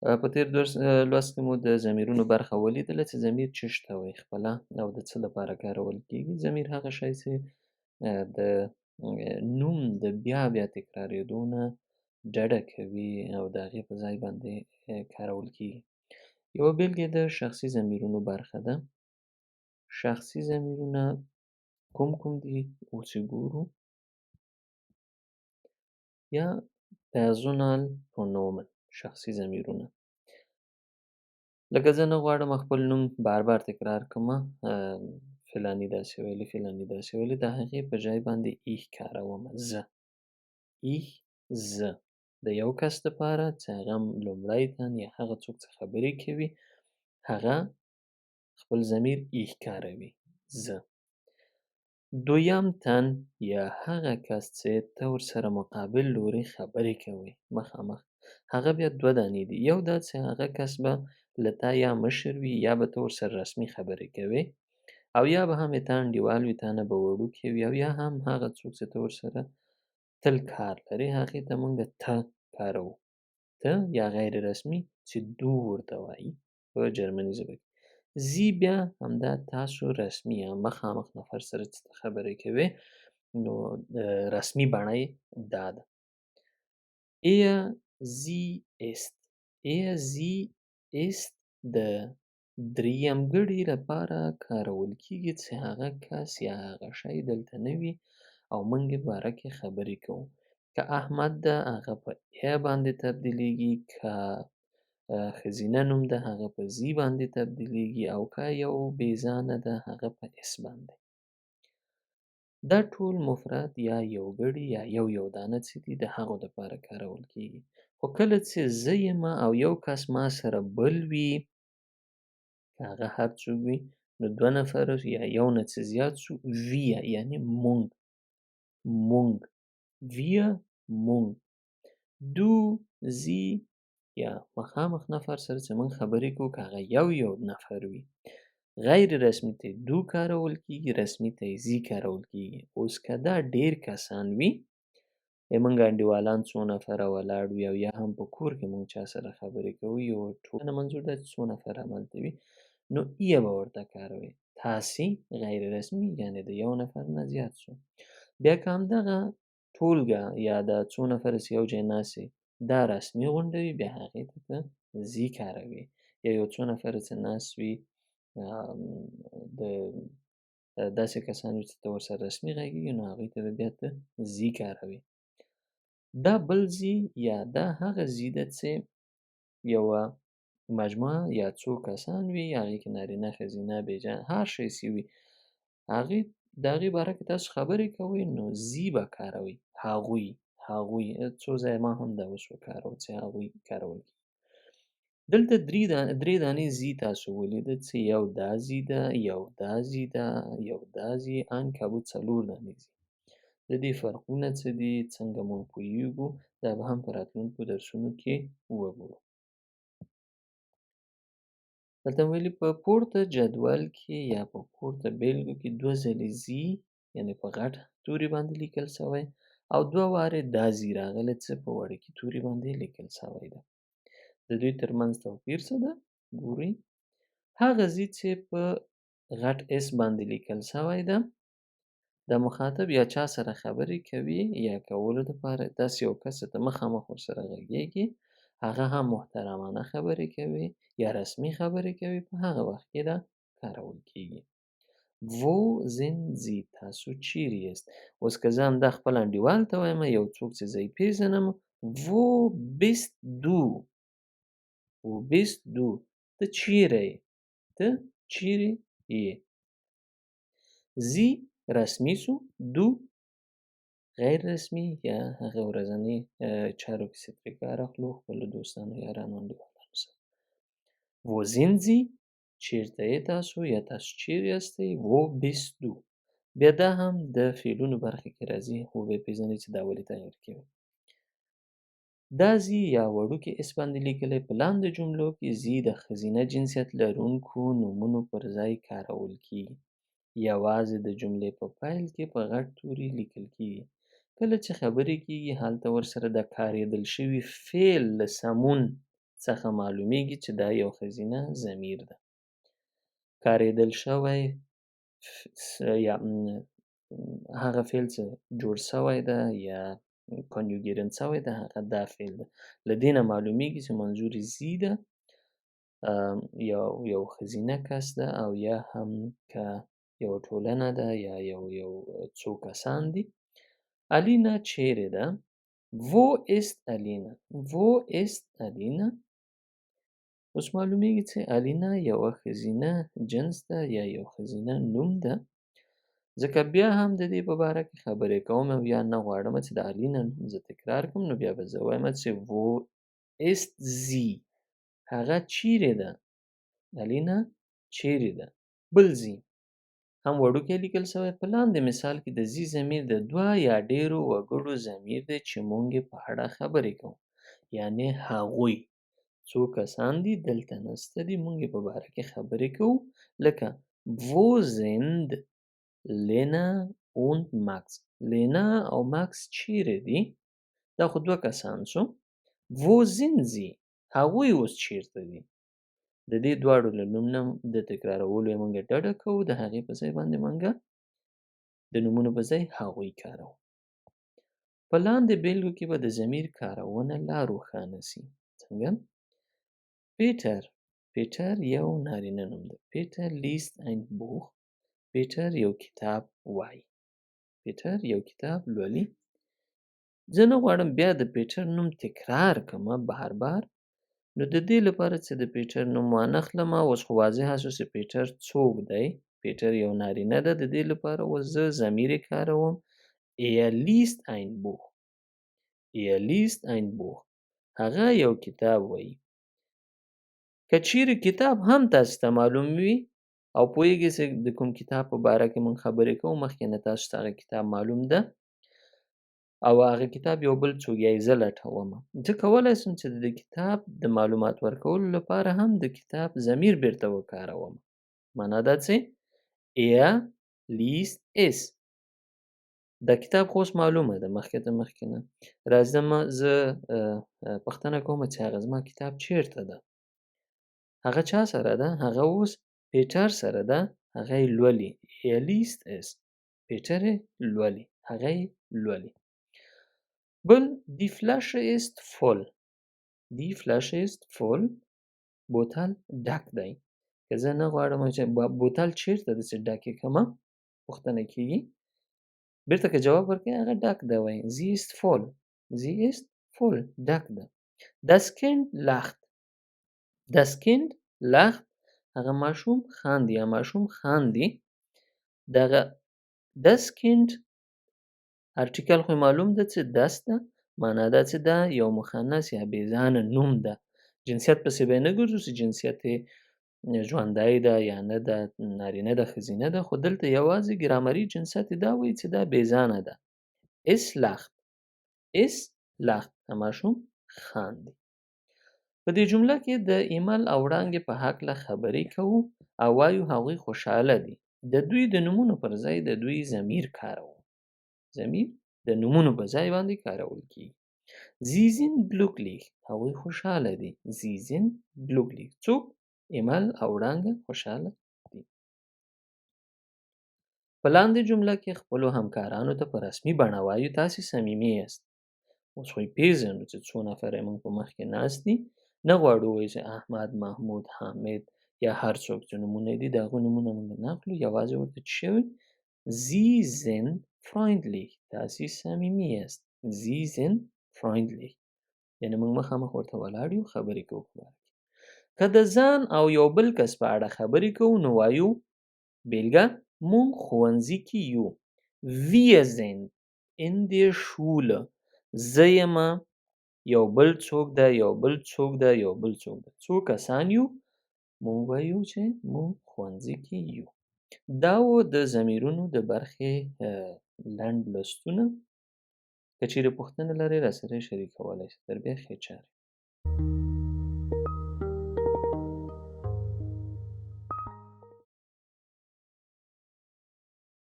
په تېر درس لوست کې مو د ضمیرونو برخه ولیدله چې ضمیر چش ته وایي خپله او د څه لپاره کارول کیږي. ضمیر هغه شی چې د نوم د بیا بیا تکرارېدو نه ډډه کوي او د هغې په ځای باندې کارول کیږي. یوه بېلګه د شخصي ضمیرونو برخه ده. شخصي ضمیرونه کوم کوم دي اوس یې ګورو. یا Personalpronomen، شخصي ضمیرونه. لکه زه نه غواړم خپل نوم بار بار تکرار کړم، فلاني داسې ویلي، فلاني داسې ویلي، د هغې په جای باندې ich کاروم. زه، ich، زه د یو کس دپاره چې هغه لومړی تن یا هغه څوک چې خبرې کوي هغه خپل ضمیر ich کاروي، زه. دویم تن یا هغه کس چې ته ورسره مقابل لوري خبرې کوي مخامخ، هغه بیا دوه دانې دي. یو دا چې هغه کس به له تا یا مشر وي یا به ته ورسره رسمي خبرې کوې، او یا به هم تا انډیوال وي، تا نه به وړوکی وي، او یا هم هغه څوک چې ته ورسره تل کار لرې، هغې ته موږ ته کاروو، ته یا غیر رسمي چې du ورته وایي په جرمني ژبه کې. Sie بیا همدا تاسو رسمي یا مخامخ نفر سره چې ته خبرې کوې، نو رسمي بڼه یې دا ده. Er sie ist، er sie ist د درېیمګړي لپاره کارول کیږي چې هغه کس یا هغه شی دلته نه وي او موږ یې باره کې خبرې کوو. که احمد ده هغه په er باندې تبدیلیږي، که ښځینه نوم ده هغه په sie باندې تبدیلیږي، او که یو بېځانه ده هغه په es باندې. دا ټول مفرد یا یوګړي یا یو یو دانه چې دي د هغو دپاره کارول کیږي. خو کله چې زه یم او یو کس ما سره بل وي، که هغه هر څوک وي، نو دوه نفره یا یو نه چې زیات شو، wir یعنې مونږ، مونږ، wir مونږ، du، sie یا مخامخ نفر سره چې موږ خبرې کوو، که هغه یو یو نفر وي، غیر رسمي ته du کارول کیږي، رسمي ته sie کارول کیږي. اوس که دا ډیر کسان وي، موږ انډیوالان څو نفره ولاړ وي، او یا هم په کور کې موږ چا سره خبرې کوو، یو ټولنه منظور ده چې څو نفره هملته وي، نو ihr به ورته کاروئ. تاسې غیر رسمي یعنې د یو نفر نه زیات شو. بیا که همدغه ټولګه یا دا څو نفره چې یو ځای ناست یئ دا رسمي غونډه وي، بیا هغې ته ته Sie کاروې. یا یو څو نفره چې ناست وي، د داسې کسان وي چې ته ورسره رسمي غږېږي، نو هغوی ته به بیا ته Sie کاروې. دا بل Sie یا دا هغه Sie ده چې یوه مجموعه یا څو کسان وي، هغې کې نارینه، ښځینه، بېجان، هر شی چې وي، هغې د هغې باره کې تاسو خبرې کوئ، نو Sie به کاروئ. هغوی، هغوی څو ځایه ما هم دا اوس وکاروه چې هغوی کارول کېږي. دلته درې دانې Sie تاسو ولیده چې یو دا Sie ده، یو دا Sie ده، یو دا Sie، ان کابو څلور دانې Sie. د دې فرقونه څه دي، څنګه موږ پوهیږو، دا به هم په راتلونکو درسونو کې وګورو. دلته ویلي په پورته جدول کې یا په پورته بېلګو کې دوه ځلې Sie یعنې په غټ توري باندې لیکل شوی او دوه وارې دا Sie راغلی چې په وړکي توري باندې لیکل شوی ده. د دوی ترمنځ توپیر څه ده ګورئ. هغه Sie چې په غټ S باندې لیکل شوی ده، د مخاطب یا چا سره خبرې کوي یا کولو دپاره داسې یو کس ته مخامخ ورسره غږېږي، هغه هم محترمانه خبرې کوي یا رسمي خبرې کوي، په هغه وخت کې دا کارول کیږي. Wo sind Sie؟ تاسو چیرې یاست؟ اوس که زه همدا خپل انډیوال ته وایم، یو څوک چې زه یې پېژنم، Wo bist du؟ Wo bist du؟ ته چیرې یې؟ ته چیرې یې؟ Sie رسمي سو، du غیر رسمي یا هغه ورځني چارو کې چې ترې کار اخلو خپلو دوستانو، یارانو، انډیوالانو سره. Wo sind Sie؟ چیرته یې تاسو یا تاسو چیرې یاستئ؟ Wo bist du؟ بیا دا هم د فعلونو برخه کې راځي، وبه یې پېژنئ چې دا ولې تغیر کوي. دا Sie یا وړوکي S باندې لیکلی په لاندې جملو کې Sie د ښځینه جنسیت لرونکو نومونو پر ځای کارول کیږي. یوازې د جملې په پیل کې په غټ توري لیکل کیږي. کله چې خبرې کیږي هلته ورسره د کارېدل شوي فعل له سمون څخه معلومیږي چې دا یو ښځینه ضمیر ده. کارېدل شوی یا هغه فعل چې جوړ شوی ده یا konjugieren شوی ده، هغه دا فعل ده. له دې نه معلومیږي چې منظور sie ده، یو ښځینه کس ده، او یا هم که یوه ټولنه ده یا یو څو کسان دي. الینا چیرې ده؟ Wo ist Alina؟ Wo ist Alina؟ اوس معلومیږي چې الینا یوه ښځینه جنس ده یا یو ښځینه نوم ده، ځکه بیا هم د دې په باره کې خبرې کوم او یا نه غواړم چې د الینا نوم زه تکرار کړم، نو بیا به زه وایم چې wo ist sie؟ هغه چیرې ده؟ الینا چیرې ده؟ بل sie هم وړوکی لیکل شوی. په لاندې مثال کې د sie ضمیر د دوه یا ډیرو وګړو ضمیر دی چې مونږ یې په اړه خبرې کوو، یعنې هغوی څو کسان دي دلته نسته دي، مونږ یې په باره کې خبرې کوو. لکه wo sind Lena und Max؟ لینا او ماکس چیرې دي؟ دا خو دوه کسان شو. wo sind sie؟ هغوی اوس چیرته دي؟ د دې دواړو له نوم نه د تکرارولو یې مونږ ډډه کوو، د هغې په ځای باندې مونږ د نومونو په ځای هغوی کاروو. په لاندې بېلګو کې به د ضمیر کارونه لا روښانه سي. څنګه؟ پیټر، پیټر یو نارینه نوم ده. Peter liest ein Buch. پیټر یو کتاب وایي. پیټر یو کتاب لولي. زه نه غواړم بیا د پیټر نوم تکرار کړم بار بار، نو د دې لپاره چې د پیټر نوم وانخلم، اوس خو واضحه شو چې پیټر څوک دی. پیټر یو نارینه ده، د دې لپاره اوس زه ضمیر کاروم. Er liest ein Buch. Er liest ein Buch. هغه یو کتاب وایي. که چیرې کتاب هم تاسو ته معلوم وي او پوهېږئ چې د کوم کتاب په باره کې مونږ خبرې کوو، مخکې نه تاسو ته هغه کتاب معلوم ده او هغه کتاب یو بل څوک یا یې زه لټوم، زه کولی شم چې د کتاب د معلومات ورکولو لپاره هم د کتاب ضمیر بیرته وکاروم. معنا دا چې er liest es. دا کتاب خو اوس معلومه ده مخکې ته مخکې نه راځم. زه پوښتنه کوم چې هغه زما کتاب چیرته ده؟ هغه چا سره ده؟ هغه اوس پیټر سره ده، هغه یې لولي. Er liest es. پیټر یې لولي، هغه یې لولي. بل die Flasche ist voll. Die Flasche ist voll. بوتل ډک دی. که زه نه غواړم چې بوتل چیرته ده چې ډک یې کړم، پوښتنه کیږي، بیرته که جواب ورکړي هغه ډک ده، وایي sie ist voll. sie ist voll، ډک ده. Das Kind lacht. Das Kind lacht. هغه ماشوم خاندي یا ماشوم خاندي. دغه das Kind Artikel خو معلوم ده چې das ده، معنا دا چې دا یو مخنث یا بېځانه نوم ده. جنسیت پسې به یې نه ګرځو چې جنسیت یې ژوندی ده یا نه ده، نارینه ده ښځینه ده، خو دلته یوازې ګرامري جنسیت یې دا وایي چې دا بېځانه ده. es lacht. es lacht. ماشوم خاندي. په دې جمله کې د ایمل او وړانګې په هکله خبرې کوو او وایو هغوی خوشحاله دي. د دوی د نومونو پر ځای د دوی ضمیر کاروو. ضمیر د نومونو په ځای باندې کارول کیږي. Sie sind glücklich. هغوی خوشحاله دي. Sie sind glücklich. څوک؟ ایمل او وړانګه خوشحاله دي. په لاندې جمله کې خپلو همکارانو ته په رسمي بڼه وایو تاسې صمیمي یاست. اوس خو یې پېژنو چې څو نفره یې موږ په مخ کې ناست دي، نه غواړو ووایو چې احمد، محمود، حامد یا هر څوک چې نومونه دي د هغو نومونه موږ نه اخلو، یوازې ورته څه شی وایو؟ Sie sind freundlich. تاسې صمیمي یاست. Sie sind freundlich. یعنې موږ مخامخ ورته ولاړ یو، خبرې کوو په باره کې. که د ځان او یو بل کس په اړه خبرې کوو نو وایو بېلګه موږ ښوونځي کې یو. Wir sind in der Schule. زه یم، یو بل څوک ده، یو بل څوک ده، یو بل څوک ده. څو کسان یو؟ موږ وایو چې موږ ښوونځي کې یو. دا و د ضمیرونو د برخې لنډ لوستونه. که چیرې پوښتنه لرئ راسره یې شریکولی شئ. تر بیا ښې چارې.